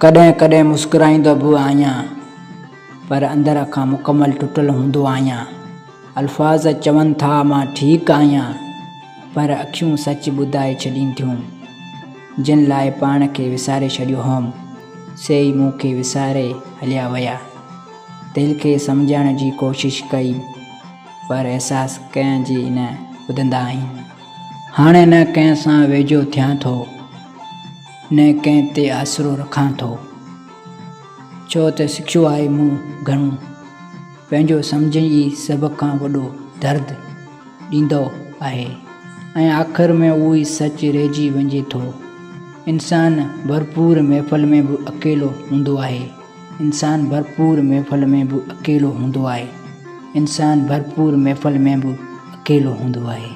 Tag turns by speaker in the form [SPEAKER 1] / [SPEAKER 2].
[SPEAKER 1] ڪڏهن ڪڏهن مسڪرائيندو به آهيان، پر اندر کان مڪمل ٽٽل هوندو آهيان. الفاظ چون ٿا مان ٺيڪ آهيان، پر اکيون سچ ٻڌائي ڇڏين ٿيون. جن لاء پاڻ کي وساري ڇڏيو هوم، سي ئي مون کي وساري هليا ويا. دل کي سمجهڻ جي ڪوشش ڪئي، پر احساس ڪنهن جي نه ٻڌندا آهن. هاڻي نه ڪنهن سان ويجهو ٿيان ٿو، نه ڪنهن تي آسرو رکان ٿو. ڇو ته سکيو آهي مون گهڻو، پنهنجو سمجهڻ ئي سڀ کان وڏو درد ڏيندو آهي ۽ آخر ۾ اهو ئي سچ رهجي وڃي ٿو. انسان ڀرپور محفل ۾ به اڪيلو هوندو آهي. انسان ڀرپور محفل ۾ به اڪيلو هوندو آهي. انسان ڀرپور محفل ۾ به اڪيلو هوندو آهي.